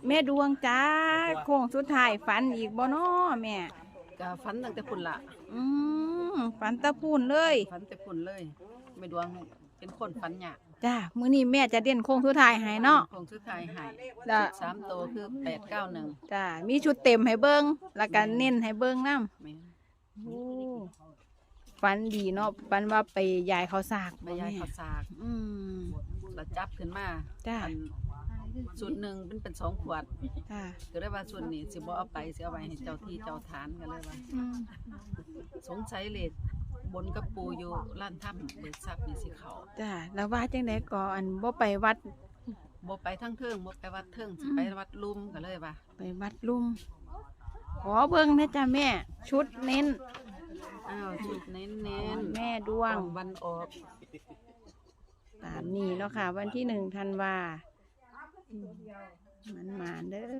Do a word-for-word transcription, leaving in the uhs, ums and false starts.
แม่ดวงจ้า โค้งสุดท้ายฝันอีกบ่น้อแม่ ก็ฝันตั้งแต่พุ่นละ อืมฝันแตะพูนเลย ฝันแต่พุ่นเลยแม่ดวงเป็นคนฝันยาก จ้ามื้อนี้แม่จะเด่นโค้งสุดท้ายให้เนาะ โค้งสุดท้ายให้ จ้ะ สามตัวคือแปดเก้าหนึ่ง จ้ามีชุดเต็มให้เบิ่งแล้วก็เน้นให้เบิ่งนำ แม่น โอ้ฝันดีเนาะฝันว่าไปยายเขาสาก แม่ยายเขาสาก อืม เราจับขึ้นมา จ้ะ อันชุดหนึ่งมันเป็นสองขวด จ้า ก็เลยว่าชุดนี้สิบ่เอาไปสิเอาไว้ให้เจ้าที่เจ้าทานก็เลยว่า อืม สงสัยเลขบนกับปู่อยู่ร้านถ้ำเบิกทรัพย์นี่สิเขา จ้าแล้วว่าจังได๋ก็อันบ่ไปวัด บ่ไปทั้งเทิงบ่ไปวัดเทิงสิไปวัดลุ่มก็เลยว่า ไปวัดลุ่ม ขอเบิ่งนะจ้าแม่ ชุดเน้น อ้าวชุดเน้นเน้น แม่ดวง วันออก ตามนี้เนาะค่ะ วันที่หนึ่งธันวามันมาเด้อ